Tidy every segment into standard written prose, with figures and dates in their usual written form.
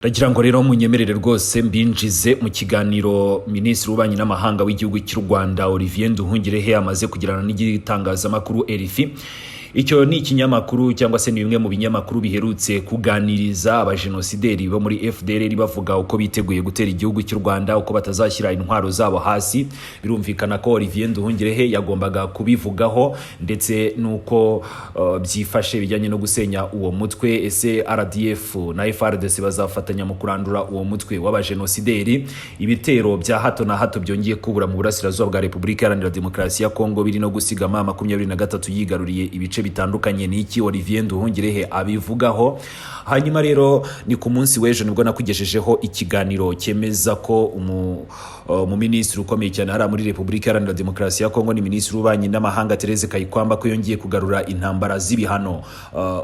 Ndagira ngo rero munyemerere rwose mbinjize mu kiganiro Minisitiri w'Ububanyi n'Amahanga w'igihugu cy'u Rwanda, Olivier Nduhungirehe, amaze kugirana n'igitangazamakuru RFI. Icyo ni ikinyamakuru, cyangwa se ni bimwe mu binyamakuru biherutse kuganiriza abajenosideri bo muri FDLR, bavuga uko biteguye gutera igihugu cy'u Rwanda, uko batazashyira intwaro zabo hasi. Birumvikana ko Olivier Nduhungirehe yagombaga kubivugaho, ndetse n'uko byifashe bijyanye no gusenya uwo mutwe. Ese RDF na FARDC bazafatanya mu kurandura uwo mutwe w'abajenosideri? Ibitero bya hato na hato byongeye kubura mu burasirazuba bwa Repubulika Iharanira Demokarasi ya Kongo biri no gusiga M23 yigaruriye ibice bitandukanye, ni iki Olivier Nduhungirehe abivugaho? Hanyuma rero ni ku munsi w'ejo nibwo nakugejejeho ikiganiro cyemeza ko umuminisitiri ukomeye cyane hariya muri Repubulika Iharanira Demokarasi ya Kongo, ni Minisitiri w'Ububanyi n'Amahanga Therese Kayikwamba, ko yongeye kugarura intambara z'ibihano.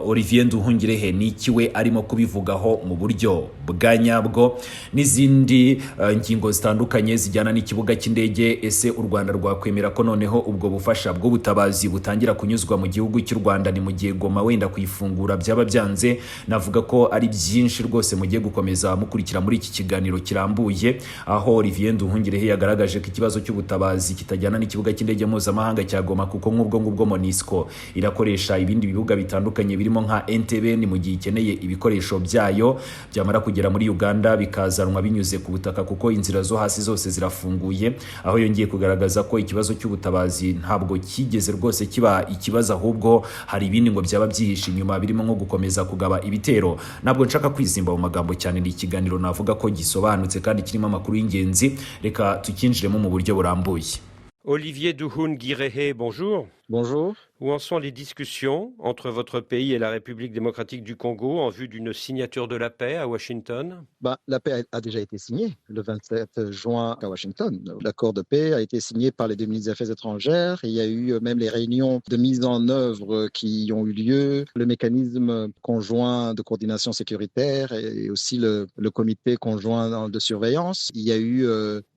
Olivier Nduhungirehe ni iki we arimo kubivugaho mu buryo bwa nyabwo? N'izindi ngingo zitandukanye zijyana n'ikibuga cy'indege. Ese u Rwanda rwakwemera ko noneho ubwo bufasha bw'ubutabazi butangira kunyuzwa mu gihugu cy'u Rwanda, ni mu gihe Goma wenda kuyifungura byaba byanze? Navuga ko ari byinshi rwose mugiye gukomeza mukurikira muri iki kiganiro kirambuye, aho Olivier Nduhungirehe yagaragaje ko ikibazo cy'ubutabazi kitajyana n'ikibuga cy'indege mpuzamahanga cya Goma, kuko nk'ubwo ngubwo MONUSCO irakoresha ibindi bibuga bitandukanye birimo nka Entebbe, ni mu gihe ikeneye ibikoresho byayo, byamara kugera muri Uganda bikazanwa binyuze ku butaka, kuko inzira zo hasi zose zirafunguye. Aho yongeye kugaragaza ko ikibazo cy'ubutabazi ntabwo kigeze rwose kiba ikibazo, ahubwo hari ibindi ngo byaba byihishe inyuma, birimo nko gukomeza kugaba ibitero. Ntabwo nshaka kwizimba mu magambo cyane, ni ikiganiro navuga ko gisobanutse kandi kirimo amakuru y'ingenzi. Reka tukinjiremo mu buryo burambuye. Olivier Nduhungirehe, bonjour. Bonjour. Où en sont les discussions entre votre pays et la République démocratique du Congo en vue d'une signature de la paix à Washington? Bah, la paix a déjà été signée le 27 juin à Washington. L'accord de paix a été signé par les deux ministres des Affaires étrangères. Il y a eu même les réunions de mise en œuvre qui ont eu lieu, le mécanisme conjoint de coordination sécuritaire et aussi le comité conjoint de surveillance. Il y a eu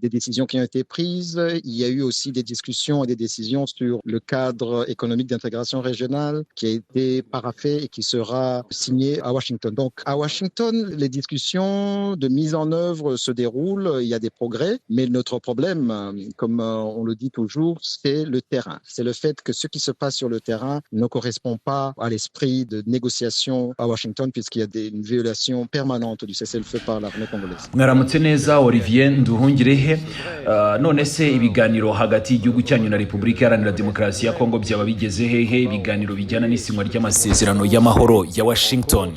des décisions qui ont été prises. Il y a eu aussi des discussions et des décisions sur le cadre économique d'intégration régionale qui a été paraphé et qui sera signé à Washington. Donc à Washington, les discussions de mise en œuvre se déroulent, il y a des progrès, mais notre problème, comme on le dit toujours, c'est le terrain. C'est le fait que ce qui se passe sur le terrain ne correspond pas à l'esprit de négociation à Washington, puisqu'il y a une violation permanente du cessez-le-feu par l'armée congolaise. Mwaramutse neza, Olivier Nduhungirehe. None se ibiganiro hagati y'igihugu cyanyu na Repubulika Iharanira Demokarasi ya Kongo byaba bigeze hehe, ibiganiro bijyana n'isinywa ry'amasezerano y'amahoro ya Washington?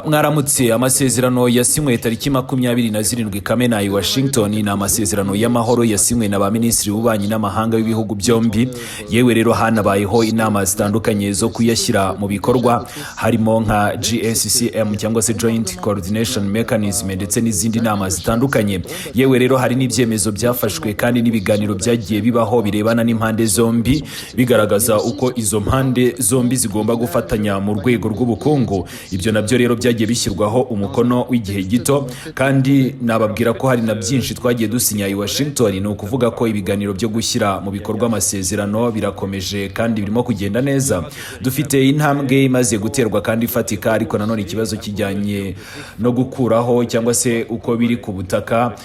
Mwaramutse. Amasezerano yasinywe tariki 27 Kamena i Washington ni amasezerano y'amahoro yasinywe na ba minisitiri b'ububanyi n'amahanga b'ibihugu byombi. Yewe rero hanabayeho inama zitandukanye zo kuyashyira mu bikorwa, harimo nka JCCM cyangwa se Joint Coordination Mechanism, ndetse n'izindi nama zitandukanye. Yewe rero hari n'ibyemezo byafashwe kandi n'ibiganiro byagiye bibaho birebana n'impande zombi, bigaragaza uko izo mpande zombi zigomba gufatanya mu rwego rw'ubukungu. Ibyo nabyo rero byagiye bishyirwaho umukono w'igihe gito, kandi nababwira ko hari na byinshi twagiye dusinya i Washington. Ni ukuvuga ko ibiganiro byo gushyira mu bikorwa amasezerano birakomeje kandi birimo kugenda neza. Dufite intambwe imaze guterwa kandi ifatika, ariko nanone ikibazo kijyanye no gukuraho cyangwa se uko biri ku butaka,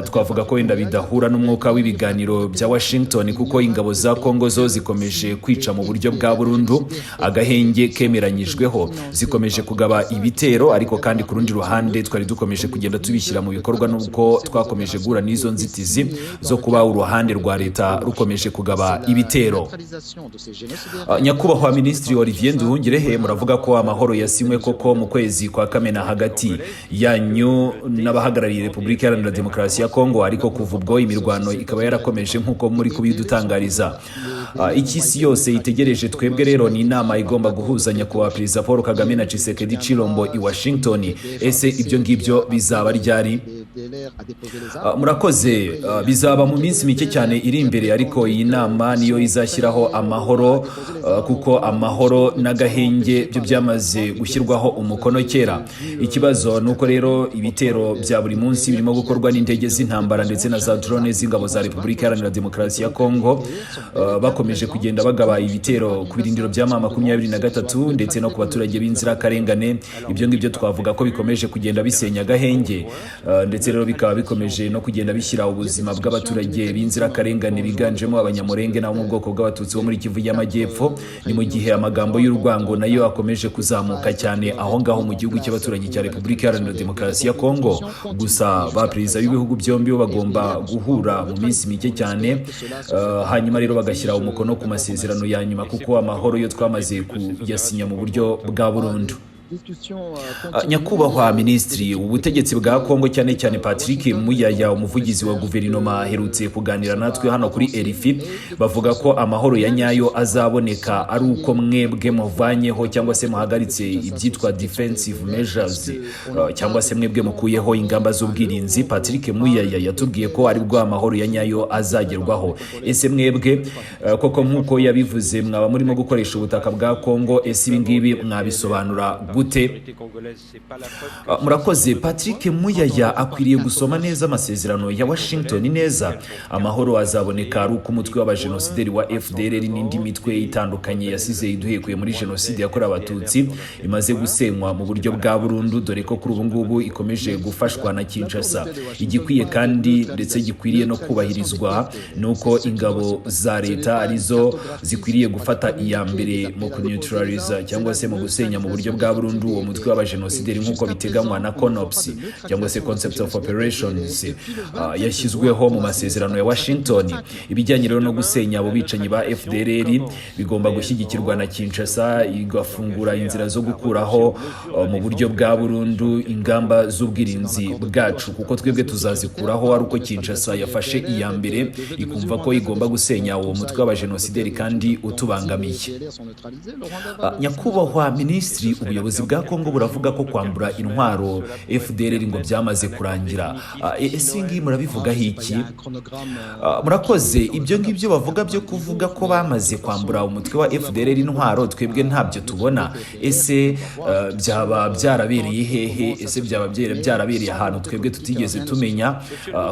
twavuga ko wenda bidahura n'umwuka w'ibiganiro bya Washington, kuko ingabo za Kongo zo zikomeje kwica mu buryo bwa burundu agahenge kemeranyijweho, zikomeje kugaba ibitero. Ariko kandi ku rundi ruhande twari dukomeje kugenda tubishyira mu bikorwa, nubwo twakomeje guhura n'izo nzitizi zo kuba uruhande rwa leta rukomeje kugaba ibitero. Nyakubahwa Minisitiri Olivier Nduhungirehe, muravuga ko amahoro yasinywe koko mu kwezi kwa Kamena hagati yanyu n'abahagarariye Repubulika Iharanira Demokarasi ya Kongo, ariko kuva ubwo imirwano ikaba yarakomeje nk'uko muri kubidutangariza. Icyo isi yose itegereje twebwe rero ni inama igomba guhuza Nyakubahwa Perezida Paul Kagame na Tshisekedi Chilombo i Washington. Ese ibyo ngibyo bizaba ryari? FDLR a déposé les armes. Murakoze. Bizaba mu minsi mike cyane iri imbere, ariko iyi nama niyo izashyiraho amahoro, kuko amahoro n'agahenge byo byamaze gushyirwaho umukono kera. Ikibazo ni uko rero ibitero bya buri munsi birimo gukorwa n'indege z'intambara ndetse na za drone z'ingabo za Repubulika Iharanira Demokarasi ya Kongo. Bakomeje kugenda bagaba ibitero ku birindiro bya M23 ndetse no ku baturage b'inzirakarengane. Ibyo ngibyo twavuga ko bikomeje kugenda bisenya agahenge, ndetse rero bikaba bikomeje no kugenda bishyira ubuzima bw'abaturage b'inzirakarengane biganjemo Abanyamurenge n'abo mu bwoko bw'Abatutsi bo muri Kivu y'Amajyepfo. Ni mu gihe amagambo y'urwango nayo akomeje kuzamuka cyane aho ngaho mu gihugu cy'abaturanyi cya Repubulika Iharanira Demokarasi ya Kongo. Gusa ba perezida b'ibihugu byombi bo bagomba guhura mu minsi mike cyane, hanyuma rero bagashyira umukono ku masezerano ya nyuma, kuko amahoro yo twamaze kuyasinya mu buryo bwa burundu. Nyakubahwa Minisitiri, ubutegetsi bwa Kongo, cyane cyane Patrick Muyaya, umuvugizi wa guverinoma, aherutse kuganira natwe hano kuri RFI, bavuga ko amahoro ya nyayo azaboneka ari uko mwebwe muvanyeho cyangwa se muhagaritse ibyitwa defensive measures, cyangwa se mwebwe mukuyeho ingamba z'ubwirinzi. Patrick Muyaya yatubwiye ko aribwo amahoro ya nyayo azagerwaho. Ese mwebwe koko nk'uko yabivuze mwaba murimo gukoresha ubutaka bwa Kongo? Ese ibi ngibi mwabisobanura gute? Murakoze. Patrick Muyaya akwiriye gusoma neza amasezerano ya Washington neza. Amahoro azaboneka ari uko umutwe w'abajenosideri wa FDLR n'indi mitwe itandukanye yasize iduhekuye muri jenoside yakorewe Abatutsi imaze gusenywa mu buryo bwa burundu, dore ko kuri ubu ngubu ikomeje gufashwa na Kinshasa. Igikwiye kandi ndetse gikwiriye no kubahirizwa ni uko ingabo za leta arizo zikwiriye gufata iya mbere mu kuneutraliza cyangwa se mu gusenya mu buryo bwa burundu uwo mutwe w'abajenosideri, nk'uko biteganywa na CONOPS cyangwa se Concept of Operations yashyizweho mu masezerano ya Washington. Ibijyanye rero no gusenya abo bicanyi ba FDLR bigomba gushyigikirwa na Kinshasa, igafungura inzira zo gukuraho mu buryo bwa burundu ingamba z'ubwirinzi bwacu, kuko twebwe tuzazikuraho ari uko Kinshasa yafashe iya mbere ikumva ko igomba gusenya uwo mutwe w'abajenosideri kandi utubangamiye. Nyakubahwa Minisitiri, ubuyobozi bwa Kongo buravuga ko kwambura intwaro FDLR ngo byamaze kurangira. Ese ibi ngibi murabivugaho iki? Murakoze. Ibyo ngibyo bavuga byo kuvuga ko bamaze kwambura umutwe wa FDLR intwaro, twebwe ntabyo tubona. Ese byaba byarabereye hehe? Ese byaba byarabereye ahantu twebwe tutigeze tumenya?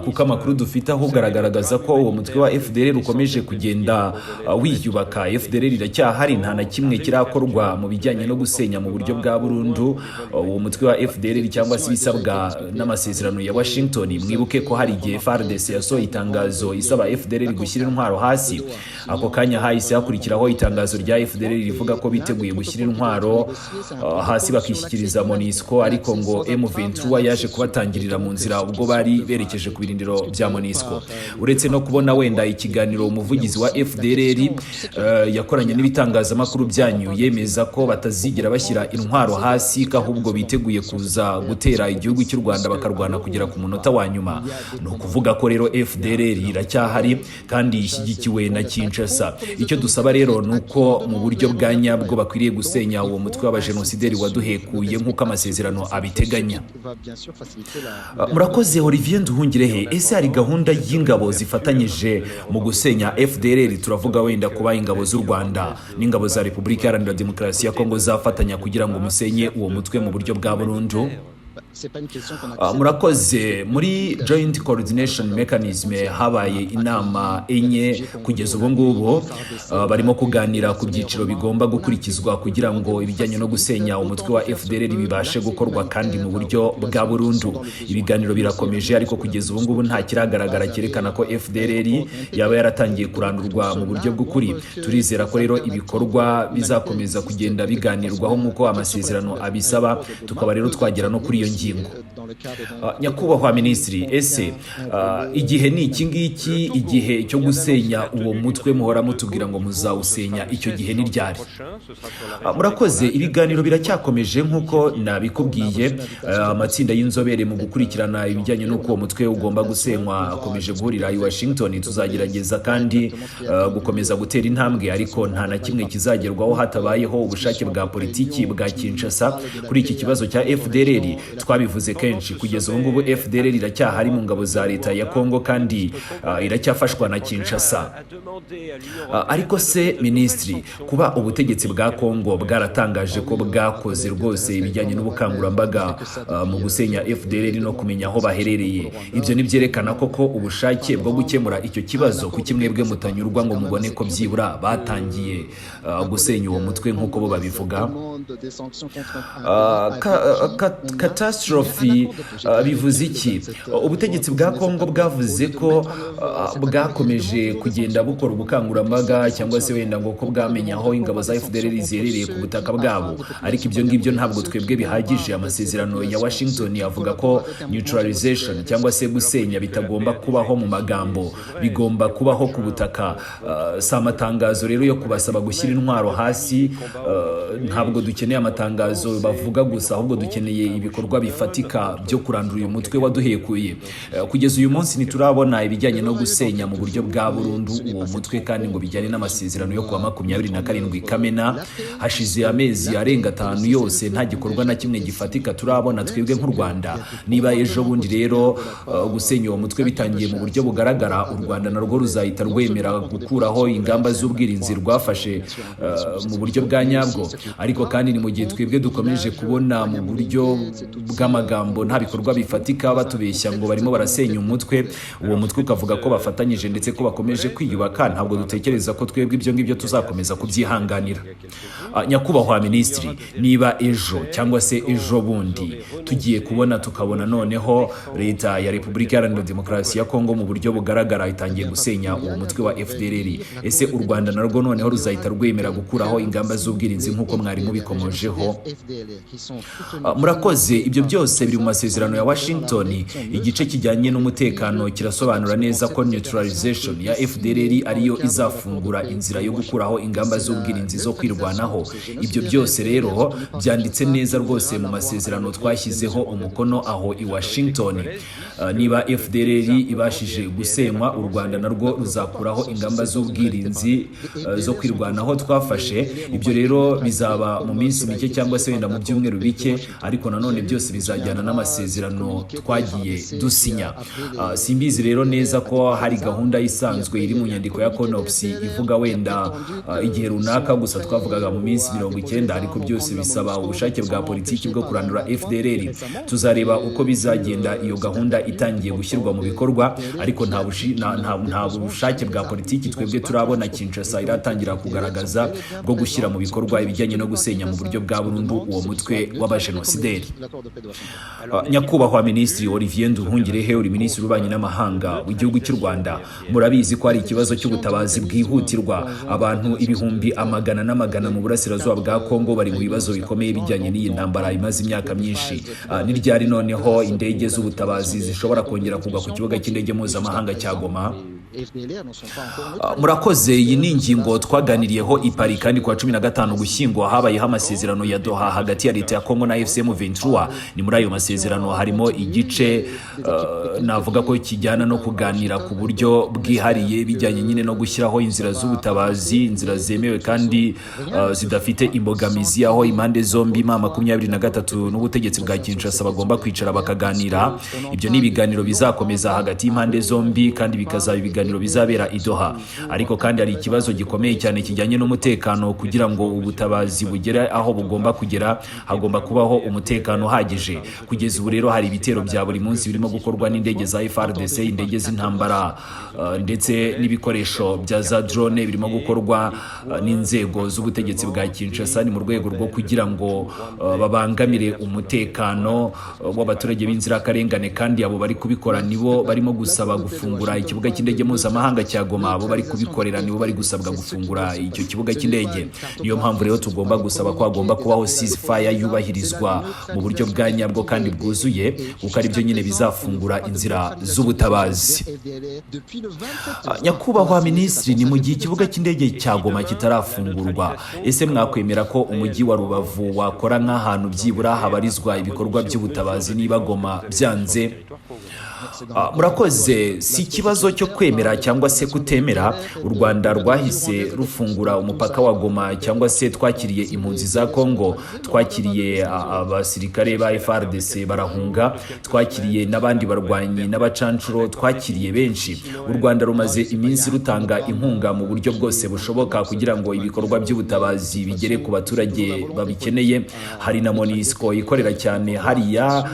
Kuko amakuru dufite ahubwo aragaragaza ko uwo mutwe wa FDLR ukomeje kugenda wiyubaka. FDLR iracyahari, nta na kimwe kirakorwa mu bijyanye no gusenya mu buryo bwa burundu uwo mutwe wa FDLR cyangwa se ibisabwa n'amasezerano ya Washington. Mwibuke ko hari igihe FARDC yasohoye itangazo isaba FDLR gushyira intwaro hasi. Ako kanya hahise hakurikiraho itangazo rya FDLR rivuga ko biteguye gushyira intwaro hasi bakishyikiriza MONUSCO, ariko ngo M23 yaje kubatangirira mu nzira ubwo bari berekeje ku birindiro bya MONUSCO. Uretse no kubona wenda ikiganiro umuvugizi wa FDLR yakoranye n'ibitangazamakuru byanyu yemeza ko batazigera bashyira intwaro hasi, ko ahubwo biteguye kuza gutera igihugu cy'u Rwanda bakarwana kugera ku munota wa nyuma, ni ukuvuga ko rero FDLR iracyahari kandi ishyigikiwe na Kinshasa. Icyo dusaba rero ni uko mu buryo bwa nyabwo bakwiriye gusenya uwo mutwe w'abajenosideri waduhekuye nk'uko amasezerano abiteganya. Murakoze. Olivier Nduhungirehe, ese hari gahunda y'ingabo zifatanyije mu gusenya FDLR? Turavuga wenda kuba ingabo z'u Rwanda n'ingabo za Repubulika Iharanira Demokarasi ya Kongo zafatanya kugira ngo musenye uwo mutwe mu buryo bwa burundu. Murakoze. Muri Joint Coordination Mechanism habaye inama enye kugeza ubu ngubu. Barimo kuganira ku byiciro bigomba gukurikizwa kugira ngo ibijyanye no gusenya umutwe wa FDLR bibashe gukorwa kandi mu buryo bwa burundu. Ibiganiro birakomeje, ariko kugeza ubu ngubu nta kiragaragara cyerekana ko FDLR yaba yaratangiye kurandurwa mu buryo bw'ukuri. Turizera ko rero ibikorwa bizakomeza kugenda biganirwaho nk'uko amasezerano abisaba, tukaba rero twagera no kuri iyo ngingo. Nyakubahwa Minisitiri, ese igihe ni iki ngiki, igihe cyo gusenya uwo mutwe muhora mutubwira ngo muzawusenya, icyo gihe ni ryari? Murakoze. Ibiganiro biracyakomeje nk'uko nabikubwiye. Amatsinda y'inzobere mu gukurikirana ibijyanye n'uko uwo mutwe ugomba gusenywa akomeje guhurira i Washington. Tuzagerageza kandi gukomeza gutera intambwe, ariko nta na kimwe kizagerwaho hatabayeho ubushake bwa politiki bwa Kinshasa kuri iki kibazo cya FDLR. Twabivuze kenshi. kenshi. Kugeza ubu ngubu FDLR iracyahari mu ngabo za leta ya Kongo kandi iracyafashwa na Kinshasa. Ariko se minisitiri, kuba ubutegetsi bwa Kongo bwaratangaje ko bwakoze rwose ibijyanye n'ubukangurambaga mu gusenya FDLR no kumenya aho baherereye, ibyo ntibyerekana koko ubushake bwo gukemura icyo kibazo? Kuki mwebwe mutanyurwa ngo mubone ko byibura batangiye gusenya uwo mutwe nk'uko bo babivuga? Catastrophe bivuze iki? Ubutegetsi bwa Kongo bwavuze ko bwakomeje kugenda bukora ubukangurambaga, cyangwa se wenda ngo ko bwamenya aho ingabo za FDLR ziherereye ku butaka bwabo, ariko ibyo ngibyo ntabwo twebwe bihagije. Amasezerano ya Washington avuga ko neutralization cyangwa se gusenya bitagomba kubaho mu magambo, bigomba kubaho ku butaka. Si amatangazo rero yo kubasaba gushyira intwaro hasi. Ntabwo dukeneye amatangazo bavuga gusa, ahubwo dukeneye ibikorwa bifatika byo kurandura uyu mutwe waduhekuye. Kugeza uyu munsi ntiturabona ibijyanye no gusenya mu buryo bwa burundu uwo mutwe kandi ngo bijyane n'amasezerano yo kuwa 27 Kamena. Hashize amezi arenga 5 yose nta gikorwa na kimwe gifatika turabona twebwe nk'u Rwanda. Niba ejo bundi rero gusenya uwo mutwe bitangiye mu buryo bugaragara, u Rwanda narwo ruzahita rwemera gukuraho ingamba z'ubwirinzi rwafashe mu buryo bwa nyabwo. Ariko kandi ni mu gihe twebwe dukomeje kubona mu buryo bw'amagambo, nta bikorwa bifatika, batubeshya ngo barimo barasenya umutwe, uwo mutwe ukavuga ko bafatanyije ndetse ko bakomeje kwiyubaka, ntabwo dutekereza ko twebwe ibyo ngibyo tuzakomeza kubyihanganira. Nyakubahwa minisitiri, niba ejo cyangwa se ejo bundi tugiye kubona tukabona noneho leta ya Repubulika Iharanira Demokarasi ya Kongo mu buryo bugaragara itangiye gusenya uwo mutwe wa FDLR, ese u Rwanda narwo noneho ruzahita rwemera gukuraho ingamba z'ubwirinzi nk'uko mwari mubikomojeho? Murakoze. Ibyo byose biri mu masezerano ya Washington. Igice kijyanye n'umutekano kirasobanura neza ko neutralization ya FDLR ariyo izafungura inzira yo gukuraho ingamba z'ubwirinzi zo kwirwanaho. Ibyo byose rero byanditse neza rwose mu masezerano twashyizeho umukono aho i Washington. Niba FDLR ibashije gusenywa, u Rwanda narwo ruzakuraho ingamba z'ubwirinzi zo kwirwanaho twafashe. Ibyo rero bizaba mu minsi mike cyangwa se wenda mu byumweru bike, ariko nanone byose bizajyana n'amasezerano twagiye dusinya. Simbizi rero neza ko hari gahunda isanzwe iri mu nyandiko ya CONOPS ivuga wenda igihe runaka, gusa twavugaga mu minsi 90, ariko byose bisaba ubushake bwa politiki bwo kurandura FDLR. Tuzareba uko bizagenda iyo gahunda itangiye gushyirwa mu bikorwa, ariko nta bushake bwa politiki twebwe turabona Kinshasa iratangira kugaragaza bwo gushyira mu bikorwa ibijyanye no gusenya mu buryo bwa burundu uwo mutwe w'abajenosideri. Nyakubahwa minisitiri Olivier Nduhungirehe, uri minisitiri w'ububanyi n'amahanga w'igihugu cy'u Rwanda, murabizi ko hari ikibazo cy'ubutabazi bwihutirwa. Abantu ibihumbi amagana n'amagana mu burasirazuba bwa Kongo bari mu bibazo bikomeye bijyanye n'iyi ntambara imaze imyaka myinshi. Ni ryari noneho indege z'ubutabazi zishobora kongera kugwa ku kibuga cy'indege mpuzamahanga cya Goma? Murakoze. Iyi ni ingingo twaganiriyeho i Paris, kandi kuwa 15 Gushyingo habayeho amasezerano ya Doha hagati ya leta ya Kongo na AFC M23. Ni muri ayo masezerano harimo igice navuga ko kijyana no kuganira ku buryo bwihariye bijyanye nyine no gushyiraho inzira z'ubutabazi, inzira zemewe kandi zidafite imbogamizi, aho impande zombi, M23 n'ubutegetsi bwa Kinshasa, bagomba kwicara bakaganira. Ibyo ni ibiganiro bizakomeza hagati y'impande zombi kandi bikazaba ibiganiro bizabera i Doha. Ariko kandi hari ikibazo gikomeye cyane kijyanye n'umutekano. Kugira ngo ubutabazi bugere aho bugomba kugera, hagomba kubaho umutekano uhagije. Kugeza ubu rero hari ibitero bya buri munsi birimo gukorwa n'indege za FARDC, indege z'intambara, ndetse n'ibikoresho bya za drone birimo gukorwa n'inzego z'ubutegetsi bwa Kinshasa. Ni mu rwego rwo kugira ngo babangamire umutekano w'abaturage b'inzirakarengane, kandi abo bari kubikora nibo barimo gusaba gufungura ikibuga cy'indege mpuzamahanga cya Goma. Abo bari kubikorera nibo bari gusabwa gufungura icyo kibuga cy'indege. Niyo mpamvu rero tugomba gusaba ko hagomba kubaho ceasefire yubahirizwa mu buryo bwa nyabwo kandi bwuzuye, kuko aribyo nyine bizafungura inzira z'ubutabazi. Nyakubahwa minisitiri, ni mu gihe ikibuga cy'indege cya Goma kitarafungurwa, ese mwakwemera ko umujyi wa Rubavu wakora nk'ahantu byibura habarizwa ibikorwa by'ubutabazi niba Goma byanze? Murakoze. Si ikibazo cyo kwemera cyangwa se kutemera. U Rwanda rwahise rufungura umupaka wa Goma, cyangwa se twakiriye impunzi za Congo, twakiriye abasirikare ba FARDC barahunga, twakiriye n'abandi barwanyi n'abacancuro, twakiriye benshi. U Rwanda rumaze iminsi rutanga inkunga mu buryo bwose bushoboka kugira ngo ibikorwa by'ubutabazi bigere ku baturage babikeneye. Hari na MONUSCO ikorera cyane hariya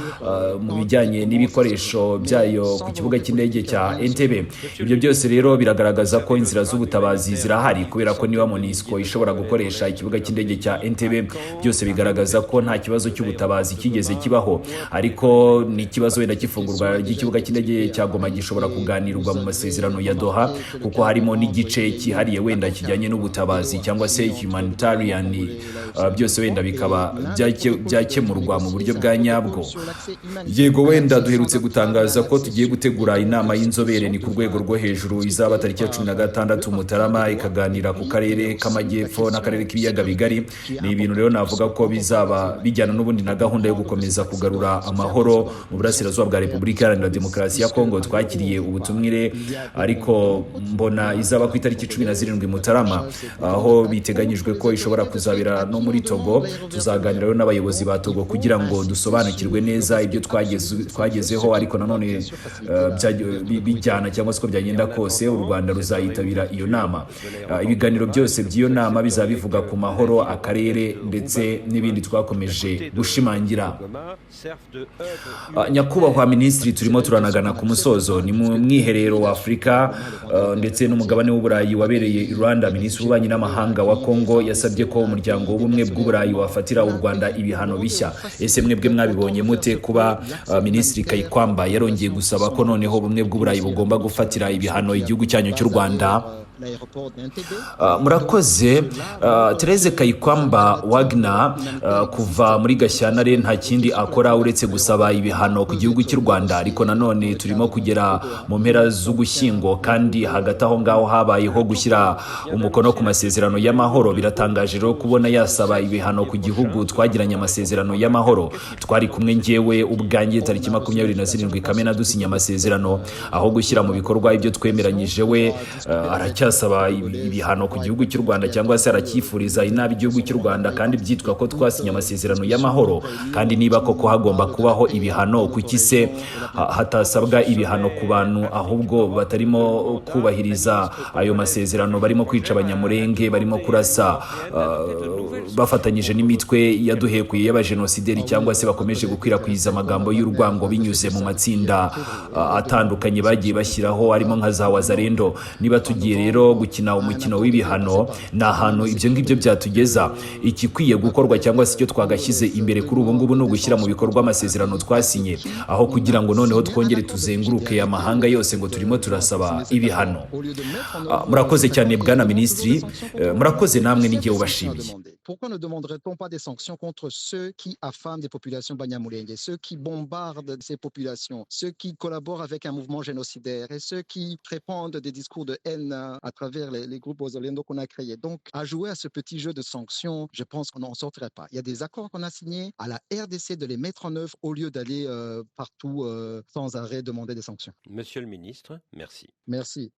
mu bijyanye n'ibikoresho byayo ku kibuga cy'indege cya Entebbe. Ibyo byose rero biragaragaza ko inzira z'ubutabazi zirahari, kubera ko niba MONUSCO ishobora gukoresha ikibuga cy'indege cya Entebbe, byose bigaragaza ko nta kibazo cy'ubutabazi kigeze kibaho. Ariko ni ikibazo wenda cy'ifungurwa ry'ikibuga cy'indege cya Goma gishobora kuganirwa mu masezerano ya Doha, kuko harimo n'igice cyihariye wenda kijyanye n'ubutabazi cyangwa se humanitarian, byose wenda bikaba byakemurwa mu buryo bwa nyabwo. Yego, wenda duherutse gutangaza ko tugiye gutegura inama y'inzobere, ni ku rwego rwo hejuru, izaba tariki ya 16 Mutarama, ikaganira ku karere k'Amajyepfo n'akarere k'Ibiyaga Bigari. Ni ibintu rero navuga ko bizaba bijyana n'ubundi na gahunda yo gukomeza kugarura amahoro mu burasirazuba bwa Repubulika Iharanira Demokarasi ya Kongo. Twakiriye ubutumire, ariko mbona izaba ku itariki 17 Mutarama, aho biteganyijwe ko ishobora kuzabera no muri Togo. Tuzaganira rero n'abayobozi ba Togo kugira ngo dusobanukirwe neza ibyo twagezeho, ariko nanone bijyana cyangwa se uko byagenda kose u Rwanda ruzayitabira iyo nama. Ibiganiro byose by'iyo nama bizaba bivuga ku mahoro, akarere ndetse n'ibindi twakomeje gushimangira. Nyakubahwa Minisitiri, turimo turanagana ku musozo. Ni mu mwiherero wa Afurika ndetse n'umugabane w'Uburayi wabereye i Rwanda, Minisitiri w'Ububanyi n'Amahanga wa Kongo yasabye ko Umuryango w'Ubumwe bw'Uburayi wafatira u Rwanda ibihano bishya. Ese mwebwe mwabibonye mute kuba Minisitiri Kayikwamba yarongeye gusaba ko noneho Ubumwe bw'Uburayi bugomba gufatira ibihano igihugu cyanyu cy'u Rwanda? Murakoze. Therese Kayikwamba Wagner kuva muri Gashyantare nta kindi akora uretse gusaba ibihano ku gihugu cy'u Rwanda. Ariko nanone turimo kugera mu mpera z'Ugushyingo, kandi hagati aho ngaho habayeho gushyira umukono ku masezerano y'amahoro. Biratangaje rero kubona yasaba ibihano ku gihugu twagiranye amasezerano y'amahoro. Twari kumwe ngewe ubwanjye tariki 27 Kamena dusinya amasezerano. Aho gushyira mu bikorwa ibyo twemeranyije, we aracyasaba ibihano ku gihugu cy'u Rwanda, cyangwa se aracyifuriza inabi igihugu cy'u Rwanda, kandi byitwa ko twasinye amasezerano y'amahoro. Kandi niba koko hagomba kubaho ibihano, kuki se hatasabwa ibihano ku bantu ahubwo batarimo kubahiriza ayo masezerano, barimo kwica Abanyamurenge, barimo kurasa bafatanyije n'imitwe yaduhekuye y'abajenosideri, cyangwa se bakomeje gukwirakwiza amagambo y'urwango binyuze mu matsinda atandukanye bagiye bashyiraho, harimo nka za Wazalendo? Niba tugiye rero gukina umukino w'ibihano, ni ahantu ibyo ngibyo byatugeza. Ikikwiye gukorwa cyangwa se icyo twagashyize imbere kuri ubu ngubu ni ugushyira mu bikorwa amasezerano twasinye, aho kugira ngo noneho twongere tuzenguruke amahanga yose ngo turimo turasaba ibihano. Murakoze cyane, bwana Minisitiri. Murakoze namwe, n'igihe ubashimiye. Pourquoi ne demanderait-on pas des sanctions contre ceux qui affament des populations banyamulenge, ceux qui bombardent ces populations, ceux qui collaborent avec un mouvement génocidaire et ceux qui répandent des discours de haine à travers les groupes Wazalendo qu'on a créés? Donc, à jouer à ce petit jeu de sanctions, je pense qu'on n'en sortirait pas. Il y a des accords qu'on a signés, à la RDC de les mettre en œuvre au lieu d'aller partout sans arrêt demander des sanctions. Monsieur le ministre, merci. Merci.